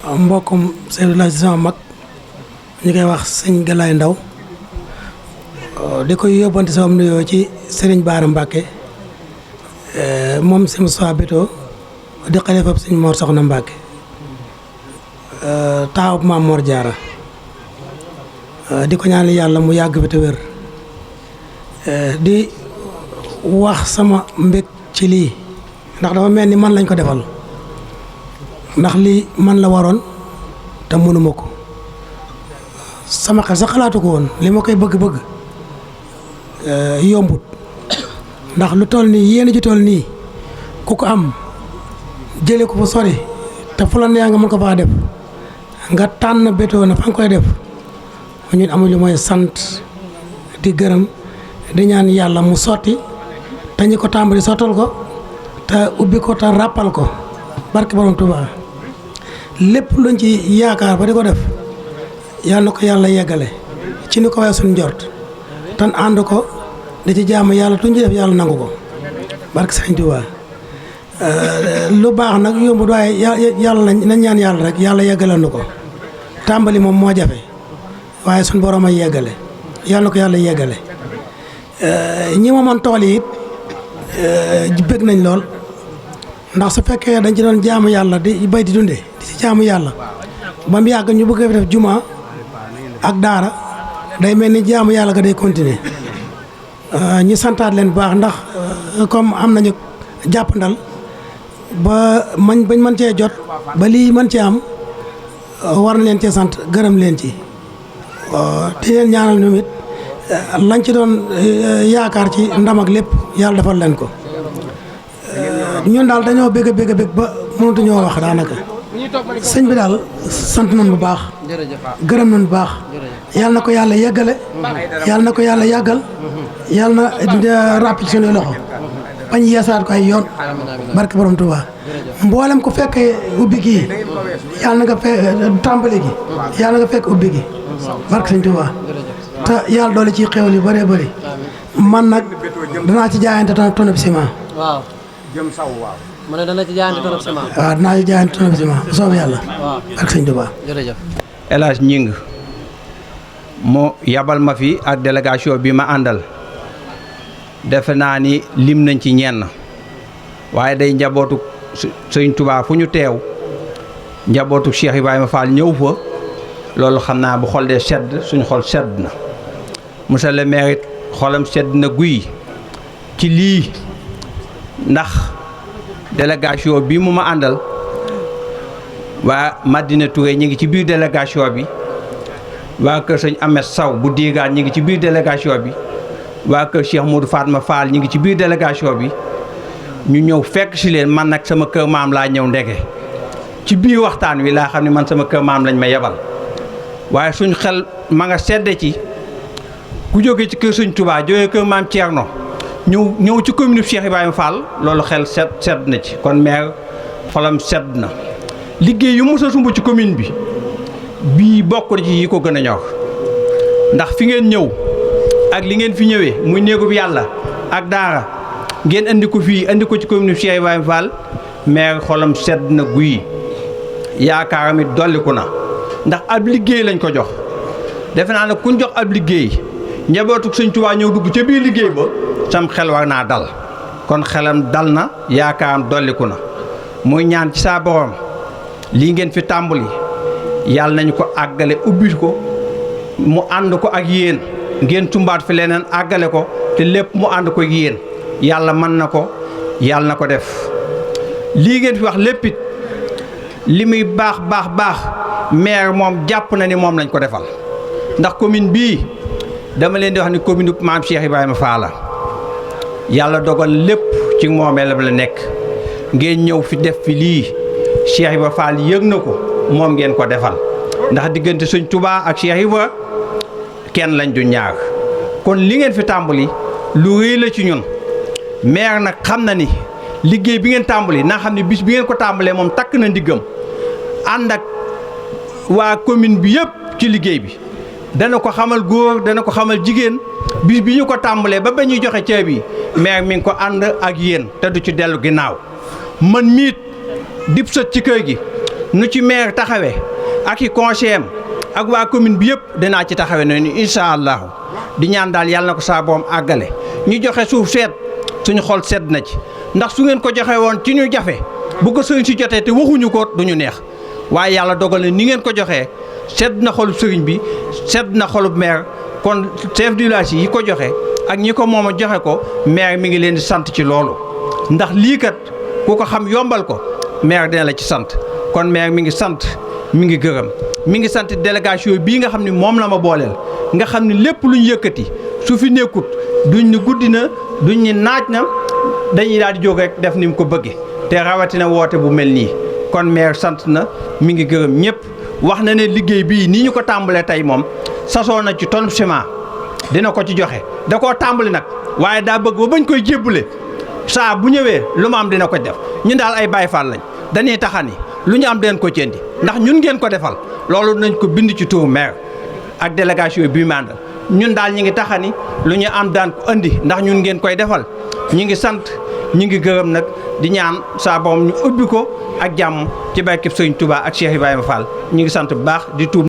mbokkum chef de village sama mag ñu koy wax sëñ Galaay Ndaw di koy yóbbante sama nuyoo ci Serigne Bara Mbacke moom si Moussa Beto di xalifa sëñ Mor Soxna Mbacke taawub Maam Mor Jaara di ko ñaan yàlla mu yàgg fi te wér di wax sama mbég ci lii ndax dafa mel ni man lañ ko defal ndax lii man la waroon te mënuma ko sama xel sax xalaatu ko woon li ma koy bëgg-bëgg yombut ndax lu toll nii yéen ji toll nii ku ko am jële ko fa sori te fu la neex nga mën ko faa def nga tànn Beto na fa nga koy def ñun amuñu mooy sant di gërëm di ñaan yàlla mu sotti te ñi ko tàmbali sottal ko te ubbi ko te ràppal ko barke borom Tuubaa lépp luñ ci yaakaar ba di ko def yàlla na ko yàlla yeggale ci ni ko waaye suñ njort tan ànd ko di ci jaamu yàlla tuñ ci def yàlla nangu ko barke Sëñ Tuubaa lu baax nag yombut waaye yàlla nañ ñaan yàlla rek yàlla yeggale nu ko tàmbali moom moo jafe waaye suñ borom ay yeggale yàlla na ko yàlla yeggale ñi ma mën tool yi it bëgg nañ lool ndax su fekkee dañ ci doon jaamu yàlla di bay di dundee di ci jaamu yàlla ba mu yàgg ñu bëgg a def juma ak daara day mel ni jaamu yàlla ga day continuer ñu santaat leen baax ndax comme am nañu jàppandal ba bañ mën cee jot ba lii mën cee am war na leen cee sant gërëm leen ci di leen ñaanal ñoom it lañ ci doon yaakaar ci ndam ak lépp yàlla defal leen ko ñun daal dañoo bëgg ba mënatu ñoo wax daanaka sëñ bi daal sant nañ bu baax gërëm nañ bu baax yàlla na ko yàlla yeggale yàlla na ko yàlla yàggal yàlla na ràpp ci suñuy loxo bañ yeesaat ko ay yoon barke borom Tuubaa mboolem ko fekkee ubbi gi yàlla na nga fekk tàmbali gi yàlla na nga fekk ubbi gi barke sëñ Tuubaa te yàlla doole ci xéwal yu bëree bëri man nag danaa ci jaayante tonne bi ciment waaw jëm saw waaw mu ne dana ci jaayante tonne bi ciment waaw dinaa ci jaayante tonne bi ciment bu soobee yàlla waaw barke sëñ Tuubaa jërëjëf El Hadj Ñing mu yabal ma fi ak délégation bi ma àndal defe naa ni lim nañ ci ñenn waaye day njabootu sëñ Tuubaa fu ñu teew njabootu Cheikh Ibrahima Fall ñëw fa loolu xam naa bu xol dee sedd suñu xol sedd na monsieur le maire it xolam sedd na guy ci lii ndax délégation bi mu ma àndal waa Madina Touré ñi ngi ci biir délégation bi waa kër sëñ Ahmed Saw bu Digaan ñi ngi ci biir délégation bi waa kër Cheikh Modou Fatma Fall ñi ngi ci biir délégation bi ñu ñëw fekk si leen man nag sama kër maam laa ñëw ndeke ci biir waxtaan wi laa xam ne man sama kër maam lañ ma yebal waaye suñ xel ma nga sedd ci ku jóge ci kër sëñ Touba jógee kër maam Thierno ñëw ci commune Cheikh Ibrahima Fall loolu xel sedd na ci kon maire xolam sedd na liggéey yu mos a sumb ci commune bi bii bokk na ci yi ko gën a ñor ndax fi ngeen ñëw ak li ngeen fi ñëwee muy néegub yàlla ak daara ngeen andi ko fii andi ko ci commune Cheikh Ibrahima Fall maire xolam sedd na guy yaakaaram it dolliku na ndax ab liggéey lañ ko jox defe naa ne kuñ jox ab liggéey njabootu sëñ Tuubaa ñëw dugg ca biir liggéey ba sam xel war naa dal kon xelam dal na yaakaaram dolliku na muy ñaan ci saa borom lii ngeen fi tàmbali yàlla nañu ko àggale ubbi ko mu ànd ko ak yéen ngeen tumbaat fi leneen àggale ko te lépp mu ànd ko ak yéen yàlla mën na ko yàlla na ko def lii ngeen fi wax léppit li muy baax maire moom jàpp na ni moom lañ ko defal ndax commune bii dama leen di wax ni commune maam Cheikh Ibrahima Fall la yàlla dogal lépp ci moomeelam la nekk ngeen ñëw fi def fi lii Cheikh Ibrahima Fall yëg na ko moom ngeen ko defal ndax diggante sëñ Touba ak Cheikh Ibrahima kenn lañ du ñaar kon li ngeen fi tàmbali lu rëy la ci ñun maire nag xam na ni liggéey bi ngeen tàmbali naa xam ne bis bi ngeen ko tàmbalee moom takk na ndiggam ànd ak waa commune bi yëpp ci liggéey bi dana ko xamal góor dana ko xamal jigéen bis bi ñu ko tàmbalee ba ñuy joxe ceeb yi maire mi ngi ko ànd ak yéen te du ci dellu ginnaaw man miit dib sët ci kër gi nu ci maire taxawee ak i conseiller ak waa commune bi yëpp dinaa ci taxawee noonu incha allahu di ñaan daal yàlla na ko saa boom àggale ñu joxe suuf seet suñu xol sedd na ci ndax su ngeen ko joxe woon ci ñu jafe bu ko sëriñ si jotee te waxuñu ko duñu neex waaye yàlla dogal na ni ngeen ko joxee sedd na xolub sëriñ bi sedd na xolub maire kon chef du village yi ko joxe ak ñi ko moom a joxe ko maire mi ngi leen di sant ci loolu ndax lii kat ku ko xam yombal ko maire dina la ci sant kon maire mi ngi sant mi ngi gërëm mi ngi sant délégation bii nga xam ne moom la ma booleel nga xam ne lépp lu ñu yëkkati su fi nekkut duñ ni guddi na duñ ni naaj na dañuy daal di jóg rek def ni mu ko bëggee te rawatina woote bu mel nii kon maire sant na mi ngi gërëm ñëpp wax na ne liggéey bii nii ñu ko tàmbalee tey moom sasoo na ci tonne ciment dina ko ci joxe da koo tàmbali nag waaye daa bëgg ba bañ koy jébbale saa bu ñëwee lu ma am dina ko def ñun daal ay Baay Faal lañ dañuy taxani lu ñu am den ko cendi ndax ñun ngeen ko defal loolu nañ ko bind ci turu maire ak délégation bi mandal ñun daal ñi ngi taxani lu ñu am daan ko andi ndax ñun ngeen koy defal ñi ngi sant ñi ngi gërëm nag di ñaan saa borom ñu ubbi ko ak jàmm ci barkeb Sëriñ Tuubaa ak Cheikh Ibrahima Fall ñi ngi sant bu baax di tuub